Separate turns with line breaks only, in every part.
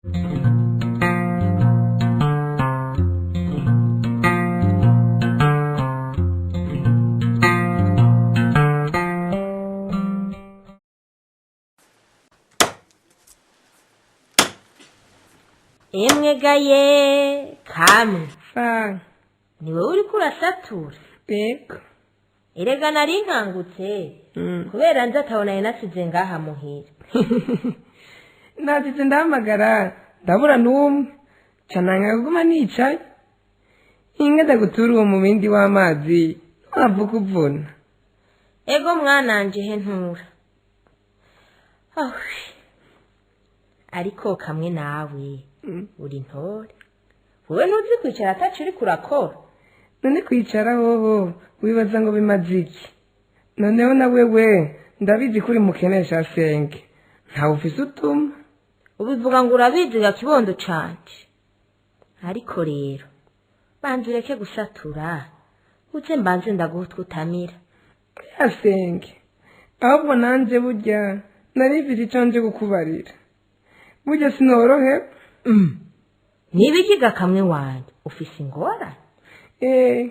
Emwe gaye kamwe.
Fa.
Ni wowe uriko urasatura?
Yego.
Erega nari nkangutse kubera nzi atabona nasize ngaha muhira.
Nasize ndahamagara ndabura n'umwe, cananga kuguma nicaye. Inga ndagutura uwo mubindi w'amazi ntuhavuka uvuna.
Ego mwananje, he ntura. Ahwi. Ariko kamwe nawe uri ntore, wowe ntuzi kwicara ataco uriko urakora.
None kwicara hoho wibaza ngo bimaze iki? Noneho na wewe ndabizi ko uri mukenesha senge, ntawe ufise utuma.
Ubivuga ngo urabizi ga kibondo canje, ariko rero banza ureke gusatura, uze mbanze ndaguha utwo utamira.
Yasenge, ahubwo nanje burya nari mfise ico nje kukubarira, burya sinorohewe.
Nibiki ga kamwe wanje? Ufise ingorane?
Eh,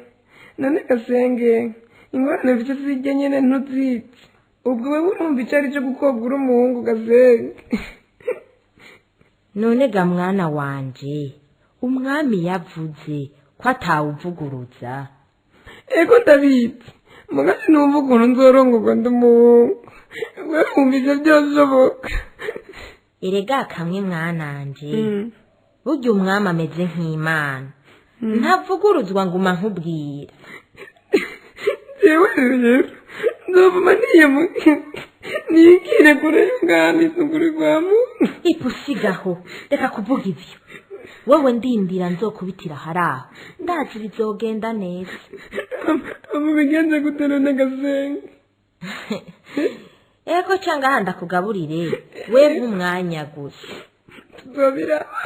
none gasenge, ingorane mfise zirya nyene ntuzizi. Ubwo wewe urumva ico ari co gukobwa uri umuhungu, gasenge?
None ga mwana wanje, umwami yavuze ko atawuvuguruza.
Ego ndabizi, muga sinumva ukuntu nzorongorwa ndi umuhungu. Wewe wumva ivyo vyoshoboka?
Erega kamwe mwananje, burya umwami ameze nk'Imana, ntavuguruzwa. Nguma nkubwira.
Jewe rero nzovuma niyemuke nigire kure y'ubwami, sukuri kwa muntu.
Ipusigaho, reka kuvuga ivyo. Wowe ndindira nzokubitira haraho, ndazi bizogenda neza.
Mubigenze gute none gasenge?
Ego, canga aha ndakugaburire, wewe umwanya gusa.
Tuzobiraba.